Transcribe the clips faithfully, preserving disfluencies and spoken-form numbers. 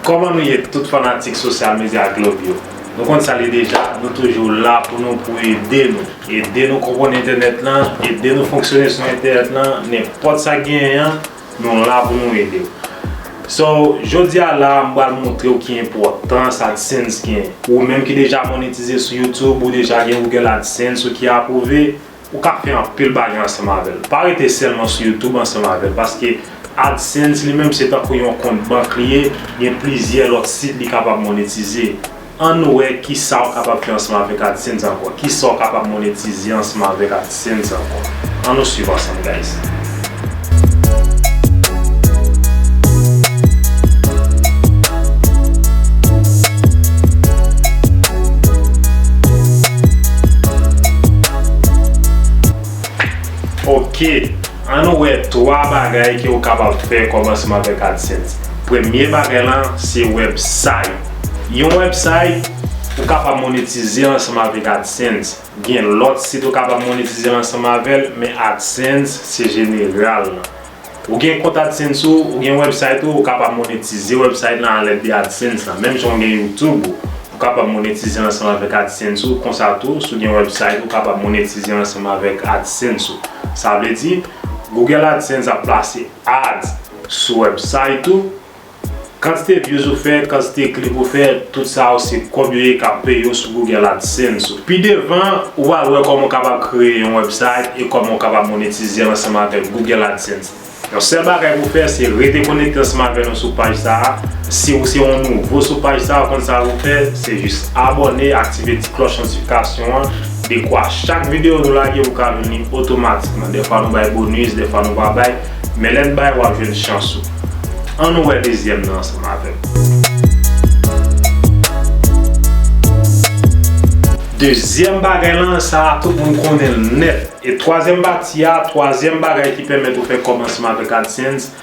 Kòman nou ye tout fanatik Social Media Globe yo? Nou konn sa l ye deja, nou toujou la pou nou, pou ede nou. Ede nou konprann entènèt lan, ede nou fonksyone sou entènèt lan, nenpòt sa k genyen an, nou la pou nou ede w. So, jodi a la, m pral montre w ki enpòtans AdSense gen. Ou menm ki deja monetize sou YouTube, ou deja gen Google AdSense, ou ki apwouve, ou ka fè anpil bagay ansanm avè l. Pa rete sèlman sou YouTube ansanm avè l, paske AdSense li menm se tankou yon kont bank li ye, gen plizyè lòt sit li kapab monetize. Ann wè kisa w kapab fè ansanm avèk AdSense ankò, kisa w kapab monetize ansanm avèk AdSense ankò. Ann nou swiv ansanm, guys. Ok, ann nou wè twa bagay ke w kapab fè kòm ansanm avèk AdSense. Premye bagay lan se website. Yon website, ou kapab monetize ansanm avèk AdSense. Gen lòt sit ou kapab monetize ansanm avè l, men AdSense se jeneral lan. Ou gen kont AdSense ou, ou gen website ou, ou kapab monetize website lan alèd de AdSense lan. Menm jan w gen YouTube ou, ou kapab monetize ansanm avèk AdSense ou, konsa tou, si w gen website ou kapab monetize ansanm avèk AdSense ou. Sa vle di, Google AdSense ap plase ads sou website ou, kantite views ou fè, kantite click ou fè, tout sa yo se kòb yo ye k ap peye w sou Google AdSense ou. Pi devan, ou pral wè kòman w kapab kreye yon website e kòman w kapab monetize l ansanm avèk Google AdSense. Yon sèl bagay pou w fè, se rete konekte ansanm avè nou sou paj sa a. Si w se yon nouvo sou paj sa a, ou konn sa pou w fè, se jis abòne, aktive ti klòch notifikasyon an. Dekwa chak videyo nou lage, ou ka jwenn li otomatikman. Dèfwa nou bay bonis, dèfwa nou pa bay. Men lè n bay, w ap jwenn chans ou. Ann nou wè dezyèm nan ansanm avè m. Dezyèm bagay lan, sa a tout moun konnen l nèt. E twazyèm pati a, twazyèm bagay ki pèmèt ou fè kòb ansanm avèk AdSense,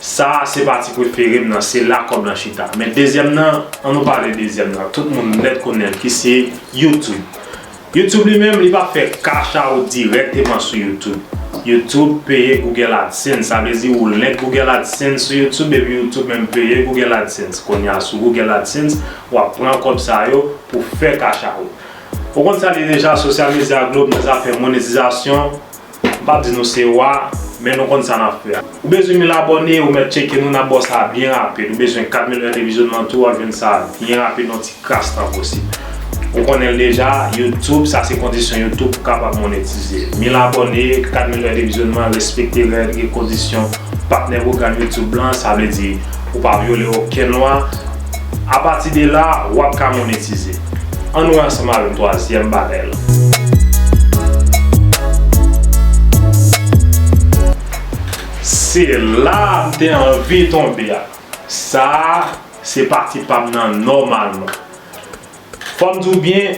sa a se pati prefere m nan, se la kòb lan chita. Men dezyèm nan, ann nou pale dezyèm nan. Tout moun nèt konnen l, ki se YouTube. YouTube li menm, li pa fè cash out dirèkteman sou YouTube. YouTube peye Google AdSense. Sa vle di ou link Google AdSense sou YouTube, epi YouTube menm peye Google AdSense. Kounye a, sou Google AdSense, w ap pran kòb sa yo pou fè cash out. Ou konn sa l ye deja, Social Media Globe nan zafè monetizasyon. M p ap di nou se wa, men nou konn sa n ap fè a. Ou bezwen mil abòne, ou mèt tcheke nou, n ap ba w sa byen rapid. Ou bezwen kat mil è de vizyonman tou, w ap jwenn sa byen rapid nan yon ti kras tan posib. Ou konnen l deja, YouTube, sa se kondisyon YouTube pou kapab monetize. Mil abòne, kat mil è de vizyonman, respekte règ e kondisyon patnè pwogram YouTube lan, sa vle di ou pa vyole okenn lwa. Apati de la, w ap ka monetize. Ann wè ansanm avè m twazyèm bagay lan. Se la m te anvi tonbe a. Sa a, se pati pa m nan nòmalman. Fò m di w byen,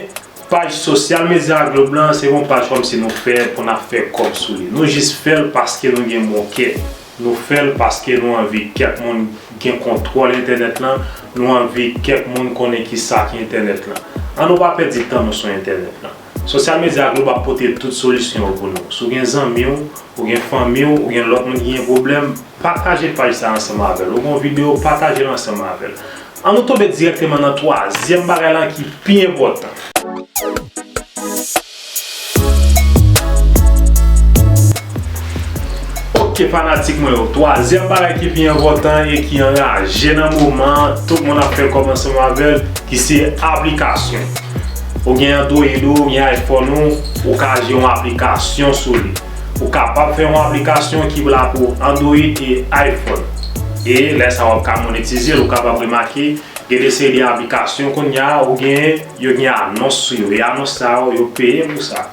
paj Social Media Globe lan, se yon paj kòmsi nou fè pou n ap fè kòb sou li. Nou jis fè l paske nou gen bon kè. Nou fè l paske nou anvi kèk moun gen kontwòl entènèt lan, nou anvi kèk moun konnen kisa ki entènèt lan. Ann nou pa pèdi tan nou sou entènèt lan. Social Media Globe ap pote tout solisyon yo pou nou. Si w gen zanmi w, ou gen fanmi w, ou gen lòt moun ki gen pwoblèm, pataje paj sa a ansanm avè l. Ou gen yon videyo, pataje l ansanm avè l. Ann nou tonbe dirèkteman nan twazyèm bagay lan ki pi enpòtan. Ok, fanatik mwen yo, twazyèm bagay ki pi enpòtan e ki anraje nan moman an, tout moun ap fè kòb ansanm avè l, ki se aplikasyon. Ou gen Android ou, ou gen iPhone ou, ou ka jere yon aplikasyon sou li. Ou kapab fè yon aplikasyon ki la pou Android e iPhone. E lè sa a w ap ka monetize l, ou kapab remake, gen de seri de aplikasyon kounye a, ou gen, yo gen anons sou yo. E anons sa yo, yo peye pou sa.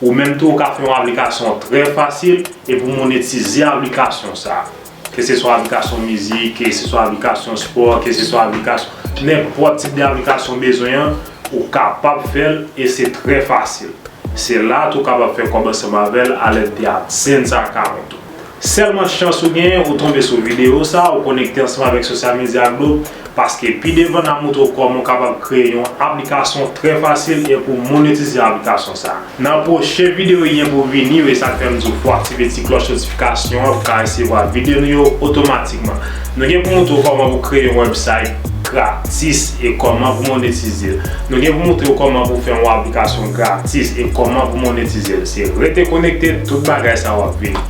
Ou menm tou, ou ka fè yon aplikasyon trè fasil e pou monetize aplikasyon sa a. Keseswa aplikasyon mizik, keseswa aplikasyon spò, keseswa aplikasyon, nenpòt tip de aplikasyon w bezwen an, ou kapab fè l e se trè fasil. Se la tou w kapab fè kòb ansanm avè l alèd de AdSense account ou. Sèlman chans ou genyen, ou tonbe sou videyo sa, ou konekte ansanm avèk Social Media Globe, paske pi devan n ap montre w kòman w kapab kreye yon aplikasyon trè fasil e pou monetize aplikasyon sa. Nan pwochen videyo ki gen pou vini yo, e sa k fè m di w pou aktive ti klòch notifikasyon an pou ka resevwa videyo nou yo otomatikman. Nou gen pou montre w kòman pou kreye yon website gratis e kòman pou monetize l. Nou gen pou montre w kòman pou fè yon aplikasyon gratis e kòman pou monetize l. Se rete konekte, tout bagay sa w ap vini.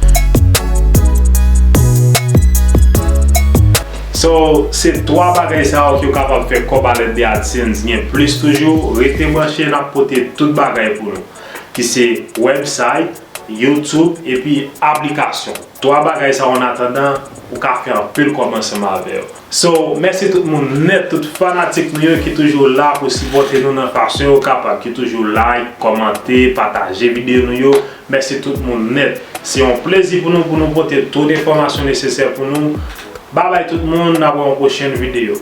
So, se twa bagay sa yo ki w kapab fè kòb a lèd de AdSense. Gen plis toujou, rete branche, n ap pote tout bagay pou nou. Ki se website, YouTube, epi aplikasyon. Twa bagay sa yo, an atandan, ou ka fè anpil kòb ansanm avè yo. So, mèsi tout moun nèt, tout fanatik nou yo ki toujou la pou sipòte nou nan fason yo kapab, ki toujou like, kòmante, pataje videyo nou yo. Mèsi tout moun nèt. Se yon plezi pou nou, pou nou pote tout enfòmasyon nesesè pou nou. Babay tout moun, n ap wè yon pwochèn videyo.